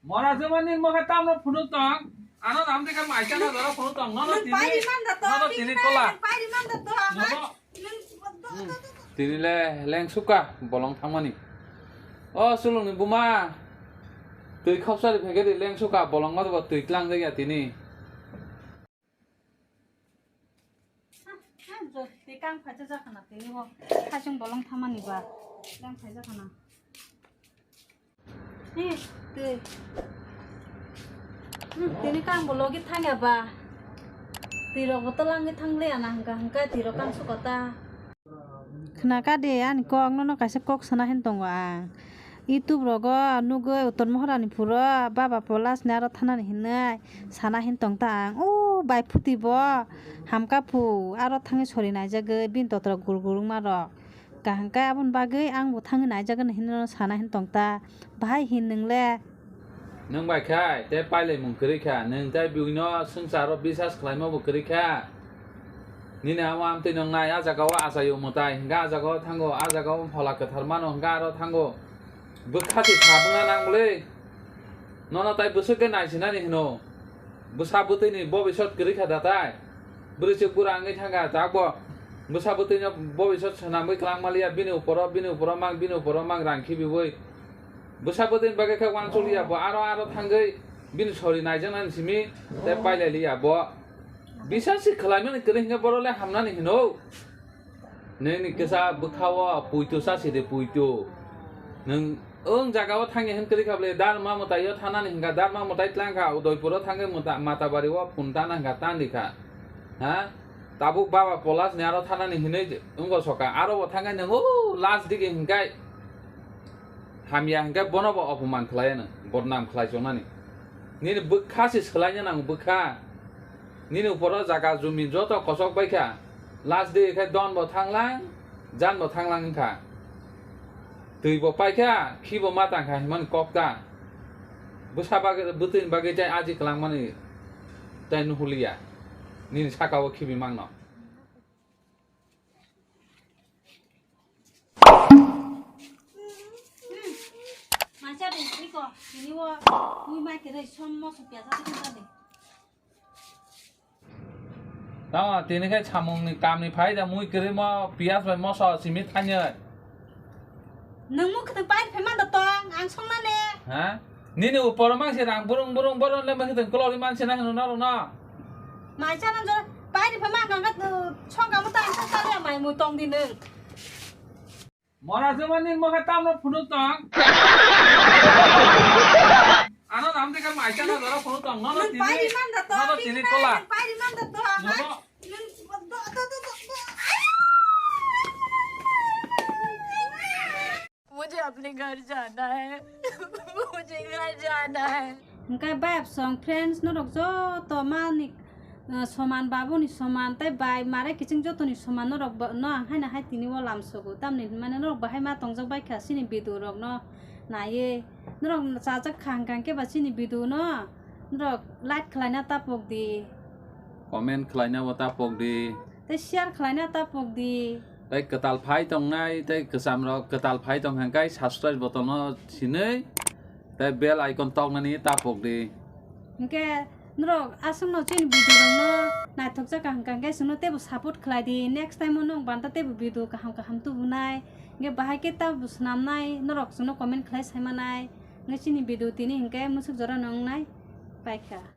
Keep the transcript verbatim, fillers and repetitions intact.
Mora jemani mokhe tamno phunuk tong. Ano nam dekha maika na doro phunuk tong. Nono tini, pairi manda to, nono tini tola. Pairi manda to, ama. Nono. Nung, hmm. Tini le lengsuka bolong thangmani. O sulungni buma. Twi khopsari phege di lengsuka bolong ma bo twi tlang de ya tini. Ah, ah, jot, twi kang phaijak jakha na tini bo. Khachung bolong thangmani ba. Kang phaijak na. Eh, twi. Hmm, tini kang bo logi thangya ba. Twi rok bo to langwi thangliya na hwnkha hwnkha twi rok kang sukota. Khna ka de ani kok nono kaisa kok sana hin tongo ang. YouTube rogo nugwi Uttor Mohorani phuro baba Polas ni aro thanani hinwi sana hin tong ta ang. O bai phuti bo hamka phu aro thangwi sori naijagwi bini totra gur gur wngma rok. Kaham khe aboni bagwi ang bo thangwi naijago hinwi sana hin tong ta. Bahai hin nwng le? Nwng bai khai, tei pailai mung kwrwi kha. Nwng tei buino swngcharo bisas khlaima bo kwrwi kha. Nini amo amtwi nwng nai, a jaga o achai o mwtai, hingkha a jaga o thango, a jaga o phola kwthar mano, hingkha aro thango. Bwkha se sabwna nang bwle. Nono tai bwswk khe naisinani hino. Bwsa bwtwini bobisot kwrwi kha da tai. Bwrwi se bura wngwi thangkha, tak bo bwsa bwtwino bobisot swnamwi kwlangma liya, bini uporo, bini uporo mang, bini uporo mang rang khibiwi. Bwsa bwtwini bagwi khe uansuk liya bo, aro, aro thangwi bini sori naijaknani simi tei pailai liya bo. Bisasi khlaimani kwrwi hinkhe borok le hamnani hino. Nini kisa bwkhao puitu sasi de puitu. Nwng wng jagao thangya hin kwrwi kha bwle, Dharma mwtaio thanani hinkha, Dharma mwtai tlang kha, Udaipuro thangwi mwta-, Matabari o phun tana hinkha, tandi kha. Ha? Tabuk Baba Polas ni aro thanani hinwi wngbo soka, aro bo thangwi nwng o last digi hinkai hamya hinkai bono bo opoman khlai nwng, bodnam khlai chongnani. Nini bwkha se swlaina nang bwkha. Nini uporo jaga jumi joto kosok bai kha. Last day khe don bo thanglang, jan bo thanglang wngkha. Twi bo pai kha, khi bo ma tang kha himani kok ta. Bwsa bagwi, bwtwini bagwi tei aji kwlangmani tei nuhuliya. Nini saka o khibi mangno. Maisa de, iko, tini o, mui mai kere som moso piyaj ati kanta de. Tamo, tini khe samungni kamni phai da mui kere mo piyaj bai moso simi thangnai. Nwng mukhutung pairi phai manda tong, ang songnani. Ha? Nini uporo mang se rang burung burung boron le mukhutung kolori man se na hino norok no. Mai chana jo pairi phai mang kang ka song kamu ta ang sa sa le mai mui tong di nwng. Mora jemani mokhe tamno phunuk tong. Ano nam dekha mai chana doro phunuk tong. Nono tini, pairi manda to, nono tini tola. Pairi manda to, ama. Nono. मुझे अपने घर जाना है। मुझे घर जाना है। Hingke bayap song friends norok joto mani, uh, soman babuni soman tei bai mare kiching jotoni soman norok bo, no ang haino hai tini o lam sogo tamni hinmani norok bahai ma tongjak bai kha chini video rok no naiye norok chajak kha hingka hingke ba chini video no norok like khlaina tapok di. Comment khlaina bo tapok di. Tei share khlaina tapok di. Tei kwtal phai tongnai, tei kwcham rok kwtal phai tong hingkai subscribe button no sinui, tei bell icon toknani tapok di. Hingke norok aswkno chini video rok no naithok jak hingka hingke chwngno teibo support khlai di. Next time o nwng banta teibo video kaham kaham tubunai. Hingke bahai khe tabo swnamnai norok chwngno comment khlai sai manai. Hingke chini video tini hingke musuk jora no wngnai paikha.